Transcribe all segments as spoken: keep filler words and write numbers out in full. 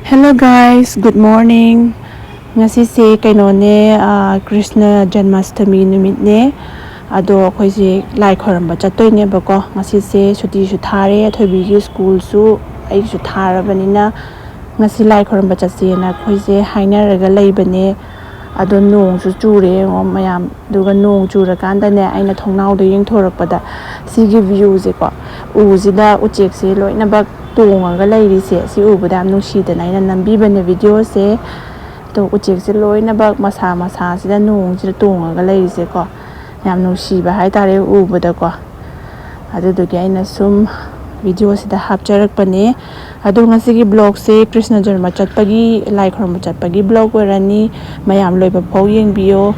Hello guys, good morning. ꯉꯁꯤꯁꯦ ꯀꯩꯅꯣꯅꯦ, ꯑꯥ, ꯀ꯭ꯔꯤꯁꯅ ꯖꯟꯃꯥꯁꯇꯃꯤ ꯅꯨꯃꯤꯠꯅꯦ꯫ ꯑꯗꯣ ꯑꯩꯈꯣꯏꯁꯦ ꯂꯥꯏ ꯈꯣꯏꯔꯝꯕ ꯆꯠꯇꯣꯏꯅꯦꯕꯀꯣ꯫ ꯉꯁꯤꯁꯦ ꯁꯨꯇꯤꯁꯨ ꯊꯥꯔꯦ, ꯑꯊꯣꯏꯕꯤꯒꯤ ꯁ꯭ꯀꯨꯜꯁꯨ ꯑꯩꯒꯤꯁꯨ ꯊꯥꯔꯕꯅꯤꯅ ꯉꯁꯤ ꯂꯥꯏ ꯈꯣꯏꯔꯝꯕ ꯆꯠꯁꯦꯅ ꯑꯩꯈꯣꯏꯁꯦ ꯍꯥꯏꯅꯔꯒ ꯂꯩꯕꯅꯦ꯫ ꯑꯗꯣ ꯅꯣꯡꯁꯨ ꯆꯨꯔꯦ ꯌꯦꯡꯉꯣ ꯃꯌꯥꯝ꯫ ꯑꯗꯨꯒ ꯅꯣꯡ ꯆꯨꯔꯀꯥꯟꯗꯅꯦ, ꯑꯩꯅ ꯊꯣꯡꯅꯥꯎꯗ ꯌꯦꯡꯊꯣꯔꯛꯄꯗ ꯁꯤꯒꯤ ꯚ꯭ꯌꯨꯁꯦꯀꯣ, ꯎꯁꯤꯗ ꯎꯆꯦꯛꯁꯦ ꯂꯣꯏꯅꯃꯛ ꯇꯣꯡꯉꯒ ꯂꯩꯔꯤꯁꯦ, ꯁꯤ ꯎꯕꯗ ꯌꯥꯝ ꯅꯨꯡꯁꯤꯗꯅ ꯑꯩꯅ ꯅꯝꯕꯤꯕꯅꯦ ꯚꯤꯗꯤꯑꯣꯁꯦ꯫ ꯑꯗꯣ ꯎꯆꯦꯛꯁꯦ ꯂꯣꯏꯅꯃꯛ ꯃꯁꯥ ꯃꯁꯥꯁꯤꯗ ꯅꯣꯡꯁꯤꯗ ꯇꯣꯡꯉꯒ ꯂꯩꯔꯤꯁꯦꯀꯣ, ꯌꯥꯝ ꯅꯨꯡꯁꯤꯕ ꯍꯥꯏꯇꯥꯔꯦ ꯎꯕꯗꯀꯣ꯫ ꯑꯗꯨꯗꯨꯒꯤ ꯑꯩꯅ ꯁꯨꯝ ꯚꯤꯗꯤꯑꯣꯁꯤꯗ ꯍꯥꯞꯆꯔꯛꯄꯅꯦ꯫ ꯑꯗꯣ ꯉꯁꯤꯒꯤ ꯕ꯭ꯂꯣꯒꯁꯦ ꯀ꯭ꯔꯤꯁꯅ ꯖꯔꯃ ꯆꯠꯄꯒꯤ, ꯂꯥꯏ ꯈꯨꯔꯨꯝꯕ ꯆꯠꯄꯒꯤ ꯕ꯭ꯂꯣꯒ ꯑꯣꯏꯔꯅꯤ꯫ ꯃꯌꯥꯝ ꯂꯣꯏꯕ ꯐꯥꯎ ꯌꯦꯡꯕꯤꯌꯣ꯫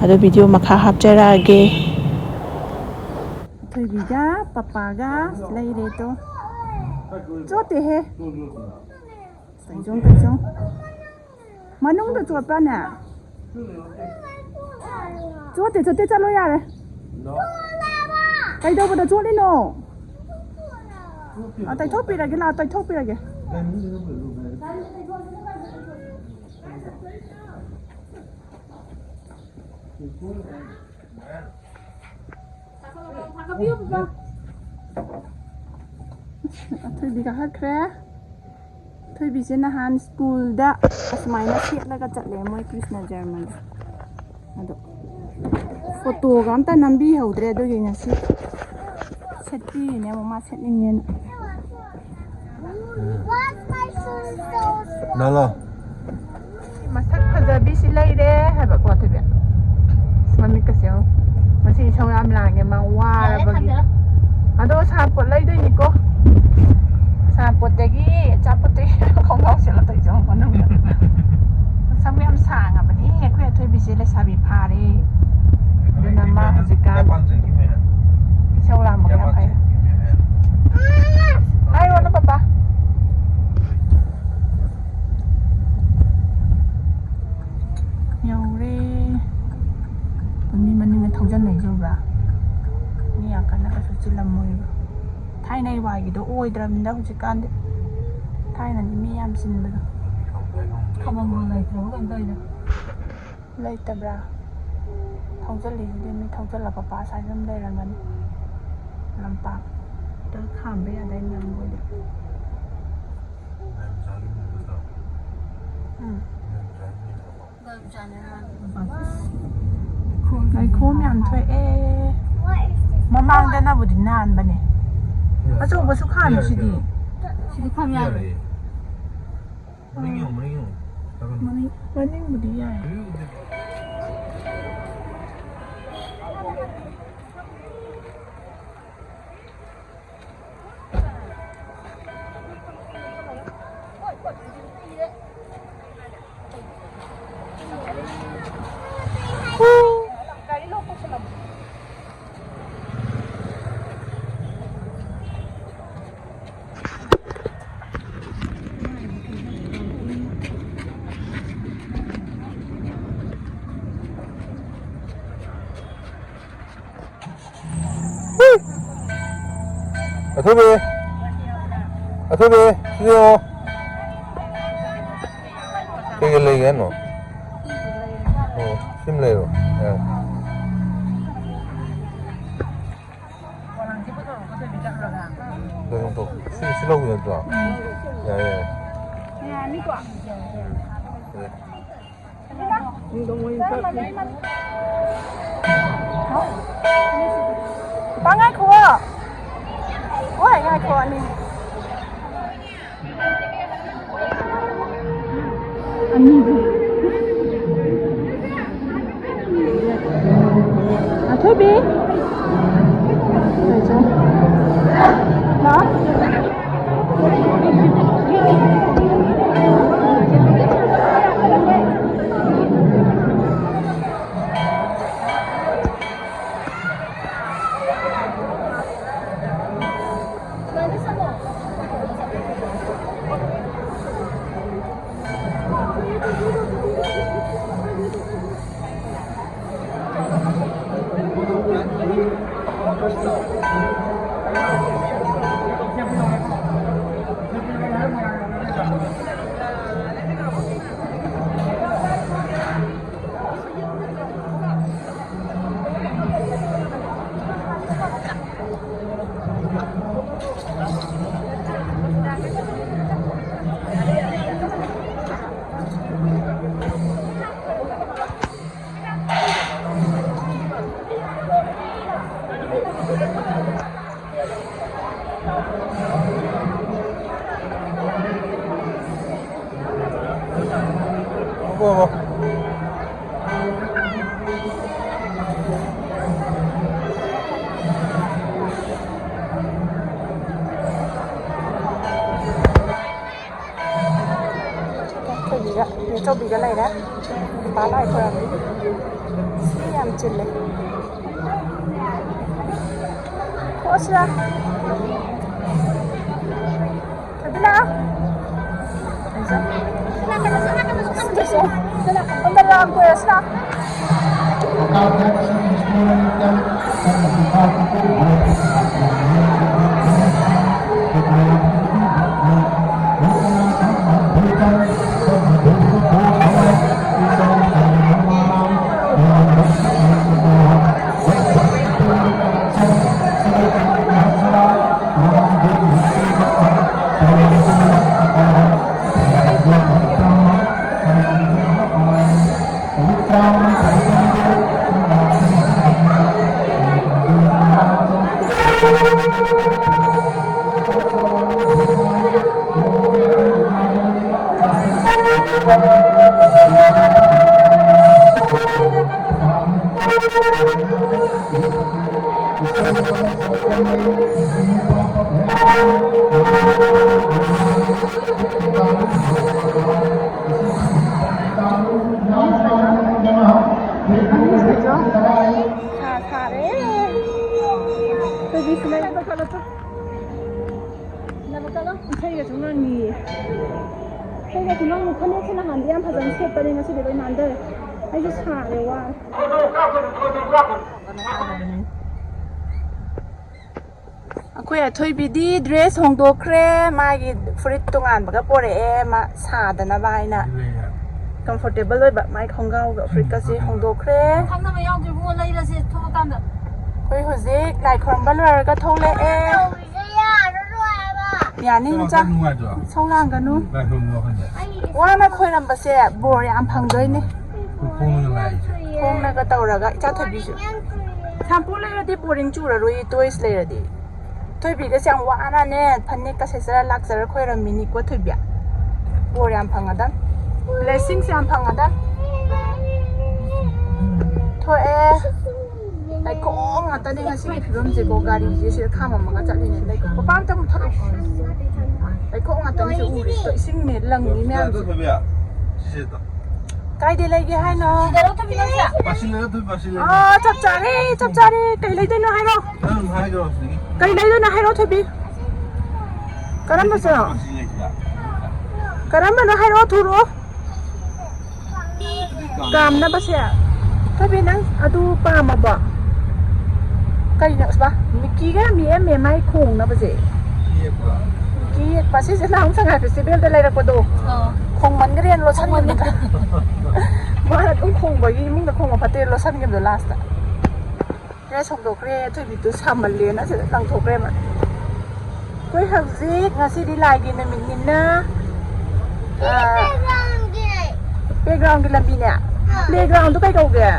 ꯑꯗꯣ ꯚꯤꯗꯤꯑꯣ ꯃꯈꯥ ꯍꯥꯞꯆꯔꯛꯑꯒꯦ꯫ ꯑꯊꯣꯏꯕꯤꯒ ꯄꯄꯥꯒ ꯂꯩꯔꯦ ꯇꯣ꯫ ꯆꯣꯠꯇꯦꯍꯦ꯫ ꯇꯩꯖꯣꯡ, ꯇꯩꯖꯣꯡ꯫ ꯃꯅꯨꯡꯗ ꯆꯣꯠꯄ꯭ꯔꯥꯅꯦ? ꯆꯣꯠꯇꯦ, ꯆꯣꯠꯇꯦ, ꯆꯠꯂꯣ ꯌꯥꯔꯦ꯫ ꯀꯩꯗꯧꯕꯗ ꯆꯣꯠꯂꯤꯅꯣ? ꯑ, ꯇꯩꯊꯣꯛꯄꯤꯔꯒꯦ, ꯂꯥꯛꯑꯣ, ꯇꯩꯊꯣꯛꯄꯤꯔꯒꯦ꯫ ꯑꯊꯣꯏꯕꯤ ꯀꯥꯈꯠꯈ꯭ꯔꯦ꯫ ꯑꯊꯣꯏꯕꯤꯁꯦ ꯅꯍꯥꯟ ꯁ꯭ꯀꯨꯜꯗ ꯑꯁꯨꯃꯥꯏꯅ ꯁꯦꯠꯂꯒ ꯆꯠꯂꯦ ꯃꯣꯏ ꯀ꯭ꯔꯤꯁꯅ ꯖꯔꯃꯟ꯫ ꯑꯗꯣ ꯐꯣꯇꯣꯒ ꯑꯝꯇ ꯅꯝꯕꯤꯍꯧꯗ꯭ꯔꯦ, ꯑꯗꯨꯒꯤ ꯉꯁꯤ ꯁꯦꯠꯄꯤꯔꯤꯅꯦ, ꯑꯃꯨꯛ ꯃꯥ ꯁꯦꯠꯅꯤꯡꯉꯦꯅ꯫ ꯅꯂꯣ꯫ ꯃꯁꯛ ꯐꯖꯕꯤꯁꯤ ꯂꯩꯔꯦ ꯍꯥꯏꯕꯀꯣ, ꯊꯣꯏꯕꯤ꯫ ꯃꯃꯤꯠꯀꯁꯦ ꯌꯦꯡꯉꯨ꯫ ꯉꯁꯤ ꯏꯁꯧ ꯌꯥꯝ ꯂꯥꯡꯉꯦ, ꯃꯥ ꯋꯥꯔꯕꯒꯤ꯫ ꯑꯗꯣ ꯁꯥꯄꯣꯠ ꯂꯩꯗꯣꯏꯅꯤꯀꯣ꯫ ꯁꯥꯄꯣꯠꯇꯒꯤ, ꯑꯆꯥꯄꯣꯠꯇꯒꯤ ꯈꯣꯡꯒ꯭ꯔꯥꯎ ꯁꯦꯠꯂ ꯇꯧꯔꯤꯁꯦ ꯌꯦꯡꯉꯨ ꯃꯅꯨꯡꯗ꯫ ꯁꯝ ꯌꯥꯝ ꯁꯥꯡꯉꯕꯅꯤ ꯑꯩꯈꯣꯏ ꯑꯊꯣꯏꯕꯤꯁꯦ, ꯂꯩꯁꯥꯕꯤ ꯐꯥꯔꯦ꯫ ꯑꯗꯨꯅ ꯃꯥ ꯍꯧꯖꯤꯛꯀꯥꯟ ꯏꯁꯧ ꯂꯥꯡꯕꯒ ꯌꯥꯝ ꯍꯩ꯫ ꯍꯥꯏꯔꯣꯅ ꯄꯄꯥ꯫ ꯌꯧꯔꯦ꯫ ꯃꯤ ꯃꯅꯤꯡꯗ ꯊꯧꯖꯟꯅꯩꯁꯦ ꯎꯕ꯭ꯔꯥ? ꯃꯤ ꯌꯥꯝ ꯀꯟꯅ ꯀꯩꯁꯨ ꯆꯤꯜꯂꯝꯃꯣꯏꯕ꯫ ꯊꯥꯏꯅꯩ ꯋꯥꯏꯒꯤꯗꯣ ꯑꯣꯏꯗ꯭ꯔꯕꯅꯤꯅ ꯍꯧꯖꯤꯛꯀꯥꯟꯗꯤ꯫ ꯊꯥꯏꯅꯗꯤ ꯃꯤ ꯌꯥꯝ ꯆꯤꯟꯕꯗꯣ꯫ ꯈꯥꯝꯕꯝꯕꯨ ꯂꯩꯇ꯭ꯔꯕ ꯀꯩꯅꯣ ꯇꯧꯔꯤꯗ꯫ ꯂꯩꯇꯕ꯭ꯔꯥ? ꯊꯧꯖꯤꯜꯂꯤꯁꯤꯗꯤ ꯃꯤ ꯊꯧꯖꯤꯜꯂꯒ ꯄꯥꯁ ꯍꯥꯏꯅ ꯑꯗꯨꯝ ꯂꯩꯔꯝꯒꯅꯤ꯫ ꯂꯝꯄꯥꯛꯇ ꯈꯥꯝꯕ ꯌꯥꯗꯥꯏ ꯅꯪꯈꯣꯏꯗꯤ? ꯎꯝ꯫ ꯂꯩꯈꯣꯝ ꯌꯥꯝ ꯊꯣꯛꯑꯦ꯫ ꯃꯃꯥꯡꯗꯅꯕꯨꯗꯤ ꯅꯥꯟꯕꯅꯦ꯫ ꯑꯆꯧꯕꯁꯨ ꯈꯥꯝꯃꯤꯁꯤꯗꯤ꯫ ꯁꯤꯗꯤ ꯈꯥꯝ ꯌꯥꯔꯦ꯫ ꯌꯥꯏꯌꯦ꯫ ꯃꯅꯤꯡ ꯌꯦꯡꯉꯣ, ꯃꯅꯤꯡ ꯌꯦꯡꯉꯣ꯫ ꯃꯅꯤꯡ, ꯃꯅꯤꯡꯕꯨꯗꯤ ꯌꯥꯏ꯫ ꯑꯊꯣꯏꯕꯤ! ꯑꯊꯣꯏꯕꯤ! ꯁꯤꯗ ꯌꯦꯡꯉꯣ꯫ ꯀꯩꯀꯩ ꯂꯩꯒꯦ ꯍꯥꯏꯅꯣ? ꯑꯣ, ꯁꯤꯃ ꯂꯩꯔꯣ꯫ ꯌꯥꯔꯦ꯫ ꯁꯤ, ꯁꯤ ꯂꯧꯒꯤ ꯅꯠꯇ꯭ꯔꯣ? ꯌꯥꯔꯦ, ꯌꯥꯔꯦ꯫ ꯌꯥꯔꯅꯤꯀꯣ? ꯎꯝ꯫ ꯐꯔꯦ꯫ ꯄꯥ ꯉꯥꯏꯈꯨꯋꯣ꯫ ꯍꯣꯏ, ꯉꯥꯏꯈꯣ, ꯑꯅꯤ꯫ ꯑꯅꯤꯗꯤ꯫ ꯑꯊꯣꯏꯕꯤ꯫ ꯂꯥꯛꯑꯣ꯫ ꯑꯩꯈꯣꯏꯒꯤꯒ ꯅꯦꯆꯧꯕꯤꯒ ꯂꯩꯔꯦ꯫ ꯅꯨꯄꯥ ꯂꯥꯏ ꯈꯣꯏꯔꯝꯃꯤ꯫ ꯃꯤ ꯌꯥꯝ ꯆꯤꯜꯂꯦ꯫ ꯊꯣꯛꯑꯁꯤꯔꯥ? ꯊꯣꯏꯕꯤ ꯂꯥꯛꯑꯣ꯫ ꯑꯝꯇ ꯂꯥꯛꯑꯣ, ꯀꯣꯏꯔꯁꯤ ꯂꯥꯛꯑꯣ꯫ ꯁꯥ ꯁꯥꯔꯦ꯫ ꯑꯩꯈꯣꯏꯗꯤ ꯁꯤꯂꯩ ꯂꯩꯕ ꯈꯔ ꯆꯠ-, ꯂꯩꯕ ꯆꯠꯂꯣ꯫ ꯏꯁꯩꯒꯁꯨ ꯉꯪꯉꯤꯌꯦ꯫ ꯏꯁꯩꯒꯁꯨ ꯉꯪꯉꯤ꯫ ꯐꯅꯦꯛꯁꯦ ꯅꯍꯥꯟꯗꯤ ꯌꯥꯝ ꯐꯖꯅ ꯁꯦꯠꯄꯅꯦ, ꯉꯁꯤꯗꯤ ꯂꯣꯏ ꯅꯥꯟꯊꯔꯦ꯫ ꯑꯩꯁꯨ ꯁꯥꯔꯦ, ꯋꯥꯔꯦ꯫ ꯑꯩꯈꯣꯏ ꯑꯊꯣꯏꯕꯤꯗꯤ ꯗ꯭ꯔꯦꯁ ꯍꯣꯡꯗꯣꯛꯈ꯭ꯔꯦ, ꯃꯥꯒꯤ ꯐꯨꯔꯤꯠ ꯇꯣꯉꯥꯟꯕꯒ ꯄꯣꯔꯛꯑꯦ, ꯃꯥ ꯁꯥꯗꯅꯕ ꯍꯥꯏꯅ꯫ ꯀꯝꯐꯣꯔꯇꯦꯕꯜ ꯑꯣꯏꯕ ꯃꯥꯏ ꯈꯣꯡꯒ꯭ꯔꯥꯎꯒ ꯐꯨꯔꯤꯠꯀꯁꯦ ꯍꯣꯡꯗꯣꯛꯈ꯭ꯔꯦ꯫ ꯈꯪꯅꯕ ꯌꯥꯎꯗ꯭ꯔꯤꯕꯣ, ꯂꯩꯔꯁꯦ ꯊꯣꯛꯂꯀꯥꯟꯗ꯫ ꯑꯩꯈꯣꯏ ꯍꯧꯖꯤꯛ ꯂꯥꯏ ꯈꯨꯔꯨꯝꯕ ꯂꯣꯏꯔꯒ ꯊꯣꯛꯂꯛꯑꯦ꯫ ꯇꯧꯔꯤꯁꯦ ꯌꯥꯔꯔꯣꯏ ꯍꯥꯏꯕ꯫ ꯌꯥꯅꯤ ꯃꯆꯥ꯫ ꯅꯨꯡꯉꯥꯏꯇ꯭ꯔꯣ? ꯏꯁꯧ ꯂꯥꯡꯒꯅꯨ꯫ ꯂꯥꯏ ꯈꯨꯔꯨꯝꯕꯗꯣ ꯋꯥꯈꯜꯗ꯫ ꯋꯥꯅ ꯈꯣꯏꯔꯝꯕꯁꯦ ꯕꯣꯔ ꯌꯥꯝ ꯐꯪꯗꯣꯏꯅꯦ꯫ ꯈꯣꯡꯅ ꯂꯥꯛꯏꯁꯦ꯫ ꯈꯣꯡꯅꯒ ꯇꯧꯔꯒ ꯏꯆꯥ ꯊꯣꯏꯕꯤꯁꯨ꯫ ꯁꯥꯝꯄꯨ ꯂꯩꯔꯗꯤ ꯕꯣꯔꯤꯡ ꯆꯨꯔꯔꯣꯏꯌꯦ, ꯇꯣꯏꯁ ꯂꯩꯔꯗꯤ꯫ ꯊꯣꯏꯕꯤꯒꯁꯦ ꯌꯥꯝ ꯋꯥꯅꯅꯦ ꯐꯅꯦꯛꯀ ꯁꯦꯠꯆꯔ ꯂꯥꯛꯆꯔ ꯈꯣꯏꯔꯝꯃꯤꯅꯤꯀꯣ ꯊꯣꯏꯕꯤ꯫ ꯕꯣꯔ ꯌꯥꯝ ꯐꯪꯉꯗꯝ꯫ Blessings ꯌꯥꯝ ꯐꯪꯉꯗ ꯊꯣꯛꯑꯦ꯫ ꯂꯩꯈꯣꯝ ꯉꯥꯛꯇꯅꯦ ꯉꯁꯤꯒꯤ ꯐꯤꯕꯝꯁꯦꯀꯣ꯫ ꯒꯥꯔꯤꯁꯦ ꯁꯤꯗ ꯈꯥꯝꯃꯝꯃꯒ ꯆꯠꯂꯤꯅꯦ꯫ ꯂꯩꯈꯣꯝ ꯃꯄꯥ ꯑꯝꯇ ꯃꯨꯊꯠꯂꯨ꯫ ꯂꯩꯈꯣꯝ ꯉꯥꯛꯇꯅꯦ ꯁꯤ ꯎꯔꯤꯁꯦ꯫ ꯏꯁꯤꯡꯅꯦ ꯂꯪꯉꯤ ꯃꯌꯥꯝꯁꯦ꯫ ꯀꯥꯏꯗ ꯂꯩꯒꯦ ꯍꯥꯏꯅꯣ? ꯑꯥ, ꯆꯞ ꯆꯥꯔꯦ, ꯆꯞ ꯆꯥꯔꯦ꯫ ꯀꯩ ꯂꯩꯗꯣꯏꯅꯣ ꯍꯥꯏꯔꯣ꯫ ꯀꯩ ꯂꯩꯗꯣꯏꯅꯣ ꯍꯥꯏꯔꯣ, ꯊꯣꯏꯕꯤ? ꯀꯔꯝꯕꯁꯦ? ꯀꯔꯝꯕꯅꯣ ꯍꯥꯏꯔꯣ, ꯊꯨꯔꯣ꯫ ꯀꯥꯝꯅꯕꯁꯦ꯫ ꯊꯣꯏꯕꯤ, ꯅꯪ ꯑꯗꯨ ꯄꯥꯝꯃꯕꯣ? ꯀꯩꯅꯣ ꯑꯁ, ꯃꯤꯀꯤꯒ ꯃꯤ ꯑꯦꯝ ꯑꯦꯝ ꯑꯥꯏ ꯈꯣꯡꯅꯕꯁꯦ꯫ ꯃꯤꯀꯤ ꯌꯦꯛꯄ ꯁꯤꯁꯦ ꯅꯍꯥꯟ ꯁꯉꯥꯏ ꯐꯦꯁꯇꯤꯚꯦꯜꯗ ꯂꯩꯔꯛꯄꯗꯣ꯫ ꯑꯥ꯫ ꯈꯣꯡꯃꯟꯈ꯭ꯔꯦꯅ ꯂꯣꯠꯁꯟꯈꯤꯕꯗꯣ꯫ ꯃꯥꯅ ꯑꯗꯨꯝ ꯈꯣꯡꯕꯒꯤ ꯏꯃꯨꯡꯗ ꯈꯣꯡꯕ ꯐꯠꯇꯦ ꯂꯣꯠꯁꯟꯈꯤꯕꯗꯣ ꯂꯥꯁꯇ꯫ ꯗ꯭ꯔꯦꯁ ꯍꯣꯡꯗꯣꯛꯈ꯭ꯔꯦ, ꯑꯊꯣꯏꯕꯤꯗꯨ ꯁꯥꯃꯜꯂꯦꯅ ꯁꯤꯗ ꯂꯪꯊꯣꯛꯈ꯭ꯔꯦꯕ꯫ ꯑꯩꯈꯣꯏ ꯍꯧꯖꯤꯛ ꯉꯁꯤꯗꯤ ꯂꯥꯏꯒꯤ ꯅꯨꯃꯤꯠꯅꯤꯅ, ꯑꯥ, playgroundꯒꯤ ꯂꯝꯕꯤꯅꯦ꯫ Playgroundꯗꯨ ꯀꯩ ꯀꯧꯒꯦ?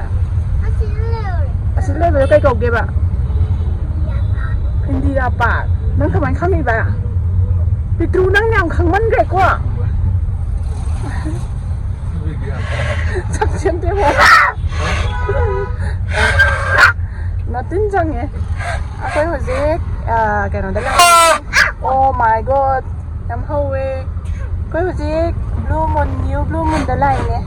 ꯑꯁꯤ ꯂꯩꯕꯗꯣ ꯀꯩ ꯀꯧꯒꯦꯕ? ꯏꯟꯗꯤꯔꯥ park꯫ ꯅꯪ ꯀꯃꯥꯏꯅ ꯈꯪꯉꯤꯕ? ꯄꯤꯇ꯭ꯔꯨ, ꯅꯪ ꯌꯥꯝ ꯈꯪꯃꯟꯈ꯭ꯔꯦꯀꯣ꯫ ꯁꯛꯁꯦꯝꯗꯦꯕꯣ꯫ ꯅꯇꯤꯟ ꯆꯪꯉꯦ꯫ ꯑꯩꯈꯣꯏ ꯍꯧꯖꯤꯛ, ꯑ, ꯀꯩꯅꯣꯗ ꯂꯥꯛꯑꯦ꯫ Oh my God, ꯌꯥꯝ ꯍꯧꯋꯦ꯫ ꯑꯩꯈꯣꯏ ꯍꯧꯖꯤꯛ blue moon, new blue moonꯗ ꯂꯥꯛꯏꯅꯦ꯫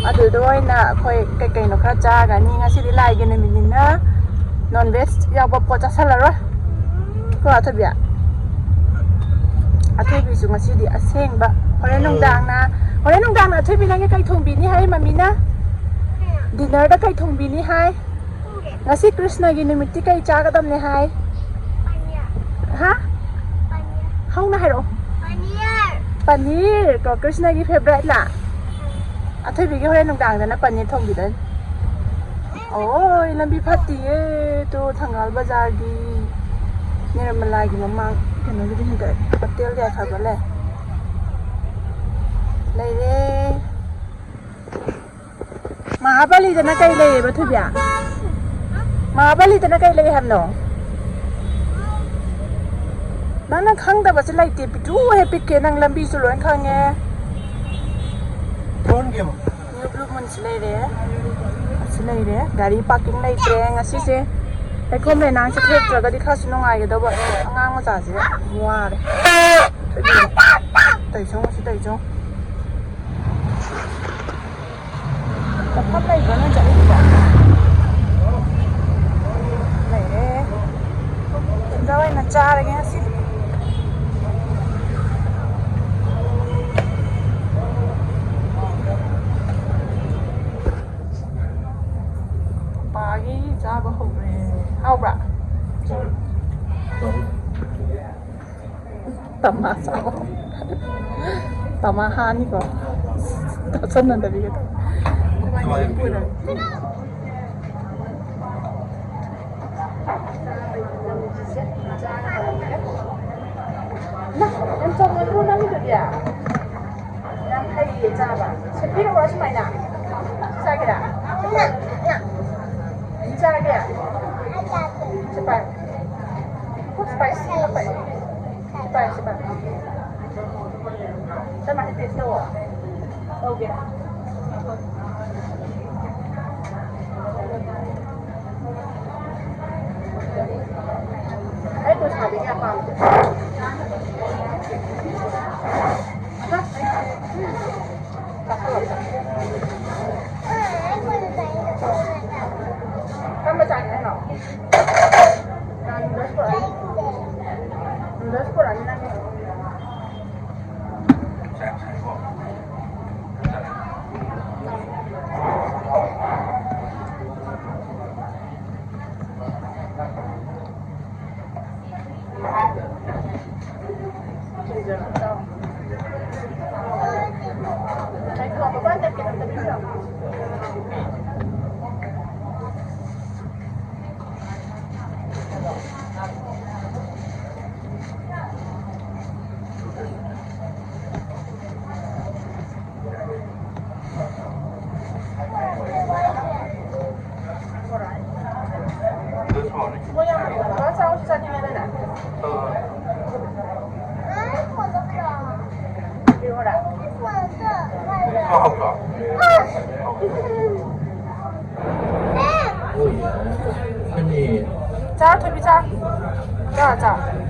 ꯑꯗꯨꯗ ꯑꯣꯏꯅ ꯑꯩꯈꯣꯏ ꯀꯩ ꯀꯩꯅꯣ ꯈꯔ ꯆꯥꯒꯅꯤ꯫ ꯉꯁꯤꯗꯤ ꯂꯥꯏꯒꯤ ꯅꯨꯃꯤꯠꯅꯤꯅ non veg ꯌꯥꯎꯕ ꯄꯣꯠ ꯆꯥꯁꯜꯂꯔꯣꯏ꯫ ꯀꯣ ꯑꯊꯣꯏꯕꯤ? ꯑꯊꯣꯏꯕꯤꯁꯨ ꯉꯁꯤꯗꯤ ꯑꯁꯦꯡꯕ꯫ ꯍꯣꯔꯦꯟ ꯅꯨꯡꯗꯥꯡꯅ, ꯍꯣꯔꯦꯟ ꯅꯨꯡꯗꯥꯡꯅ ꯑꯊꯣꯏꯕꯤ ꯅꯪꯒꯤ ꯀꯩ ꯊꯣꯡꯕꯤꯅꯤ ꯍꯥꯏ ꯃꯃꯤꯅ? Dinnerꯗ ꯀꯩ ꯊꯣꯡꯕꯤꯅꯤ ꯍꯥꯏ? ꯉꯁꯤ ꯀ꯭ꯔꯤꯁꯅꯒꯤ ꯅꯨꯃꯤꯠꯇꯤ ꯀꯩ ꯆꯥꯒꯗꯕꯅꯦ ꯍꯥꯏ? ꯍꯥ? ꯍꯧꯅ ꯍꯥꯏꯔꯛꯑꯣ꯫ ꯄꯅꯤꯔ ꯀꯣ, ꯀ꯭ꯔꯤꯁꯅꯒꯤ favouriteꯂꯥ? ꯑꯊꯣꯏꯕꯤꯒꯤ ꯍꯣꯔꯦꯟ ꯅꯨꯡꯗꯥꯡꯗꯅ ꯄꯅꯤꯔ ꯊꯣꯡꯕꯤꯗꯣꯏꯅꯤ꯫ ꯑꯣ, ꯂꯝꯕꯤ ꯐꯠꯇꯤꯌꯦ꯫ ꯇꯨ ꯊꯪꯒꯥꯜ ꯕꯖꯥꯔꯒꯤ ꯅꯤꯔꯃꯂꯥꯒꯤ ꯃꯃꯥꯡ ꯀꯩꯅꯣꯒꯤꯗꯤ ꯍꯦꯟꯗꯣꯛꯑꯦ꯫ ꯍꯣꯇꯦꯜꯒꯤ ꯑꯐꯕ ꯂꯩ꯫ ꯂꯩꯔꯦ꯫ ꯃꯍꯥꯕꯂꯤꯗꯅ ꯀꯩ ꯂꯩꯌꯦꯕ, ꯊꯣꯏꯕꯤ? ꯃꯍꯥꯕꯂꯤꯗꯅ ꯀꯩ ꯂꯩ ꯍꯥꯏꯕꯅꯣ? ꯅꯪꯅ ꯈꯪꯗꯕꯁꯦ ꯂꯩꯇꯦ꯫ ꯄꯤꯇ꯭ꯔꯨ ꯍꯦꯛ ꯄꯤꯛꯀꯦ꯫ ꯅꯪ ꯂꯝꯕꯤꯁꯨ ꯂꯣꯏ ꯈꯪꯉꯦ꯫ New Blue Moonꯁꯨ ꯂꯩꯔꯦ꯫ ꯑꯁꯤ ꯂꯩꯔꯦ꯫ ꯒꯥꯔꯤ parking ꯂꯩꯇ꯭ꯔꯦ ꯉꯁꯤꯁꯦ꯫ ꯂꯩꯈꯣꯝ ꯂꯩꯅꯥꯡ ꯆꯠꯊꯣꯛꯇ꯭ꯔꯒꯗꯤ ꯈꯔꯁꯨ ꯅꯨꯡꯉꯥꯏꯒꯗꯧꯕ꯫ ꯑꯉꯥꯡ ꯃꯆꯥꯁꯤꯒ ꯋꯥꯔꯦ꯫ ꯇꯧꯏꯁꯣ ꯉꯁꯤ ꯇꯧꯏꯁꯣ꯫ ꯃꯐꯝ ꯂꯩꯕ꯭ꯔꯣ ꯅꯣꯏ ꯆꯠꯂꯤꯗꯨꯕꯣ? ꯂꯩꯔꯦ꯫ ꯁꯤꯗ ꯑꯣꯏꯅ ꯆꯥꯔꯒꯦ ꯉꯁꯤꯗꯤ꯫ ꯄꯥꯒꯤ ꯆꯥꯕ ꯍꯧꯔꯦ꯫ ꯍꯥꯎꯕ꯭ꯔꯥ? ꯇꯃꯥ ꯆꯥꯎ꯫ ꯇꯃꯥ ꯍꯥꯅꯤꯀꯣ꯫ ꯇꯥꯁꯟꯅꯗꯕꯤꯒ ꯇꯧ꯫ ꯅꯪ ꯌꯥꯝ ꯆꯥꯎꯃꯟꯗ꯭ꯔꯣ ꯅꯪꯒꯤꯗꯨꯗꯤ? ꯌꯥꯝ ꯍꯩꯌꯦ ꯆꯥꯕ꯫ ꯁꯦꯠꯄꯤꯔꯛꯑꯣ ꯁꯨꯃꯥꯏꯅ꯫ ꯆꯥꯒꯦꯔꯥ? ꯆꯥꯒꯦ? ꯁꯤ ꯄꯥꯏ꯫ Spicy ꯑꯃ ꯄꯥꯏ꯫ ꯁꯤ ꯄꯥꯏ, ꯁꯤ ꯄꯥꯏ꯫ ꯆꯞ ꯃꯥꯟꯅ taste ꯇꯧꯋꯣ꯫ ꯇꯧꯒꯦꯔꯥ? ꯑꯩ ꯀꯣꯁꯥꯗꯤ ꯀꯌꯥ ꯄꯥꯝꯗꯦ꯫ ꯀꯔꯝꯕ ꯆꯥꯒꯦ ꯍꯥꯏꯅꯣ? ꯅꯨꯗꯜꯁ ꯄꯨꯔꯛꯑꯅꯤ꯫ ꯅꯨꯗꯜꯁ ꯄꯨꯔꯛꯑꯅꯤ ꯅꯪꯒꯤ꯫ ꯍꯥꯎꯕ꯭ꯔꯣ? ꯆꯥ, ꯊꯣꯏꯕꯤ, ꯆꯥ꯫ ꯆꯥ, ꯆꯥ꯫